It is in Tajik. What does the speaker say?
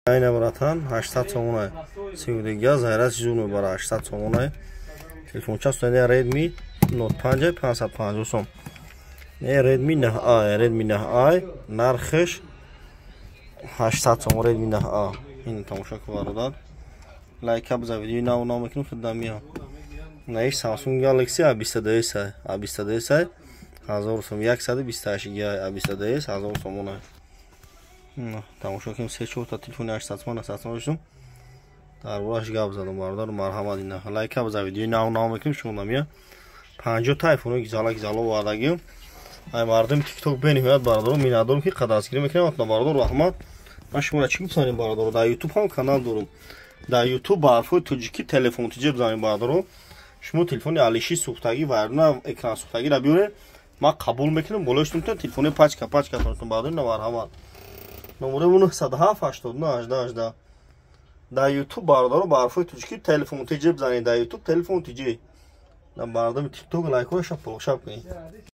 Айна, братан, 800 сомона. Сиудига заряд чизу мебара, 800 сомона. Телефонча стояни Redmi Note 5, 550 сом. Не, Redmi 9A, Redmi 9A нархш 800 сом, Redmi 9A. Ин тамошо ку, бародар. Лайка биза, видеои нав нав мекунем, худам миям. Наиш Samsung Galaxy A22, A22, 1000 сом, 128 ГБ A22, 1000 сомона. Тамошо кунем, се чорта телефони 800 сомон, 800 сомон доштум. Дар бораш гап задам, бародар, марҳамат, ина. Лайка биза, видеои нав нав мекунем, шумо намия. 50 та айфоно гизала гизала овардагим. Ай мардум ТикТок бениҳоят, бародаро, миннатдорам, ки қадастгирӣ мекунем. Бародар, раҳмат. Ман шуморо чӣ гуфтанем, бародаро? Дар Ютуб ҳам канал дорум. Дар Ютуб ба ҳарфҳои тоҷикӣ «Телефон тиҷе» бизанем, бародаро. Шумо телефони алиши сӯхтагӣ, вайрона, экран сӯхтагиро биёред, ман қабул мекунам, болои шумо телефони пачка пачка тонтон, бародари, марҳамат. Номераи 907 89 18 18. Дар Ютуб, бародаро, ба ҳарфҳои тоҷикӣ «Телефон тиҷе» бизанед дар Ютуб, «Телефон тиҷе». Мардуми ТикТок лайкҳоя шапалоқшап кунед.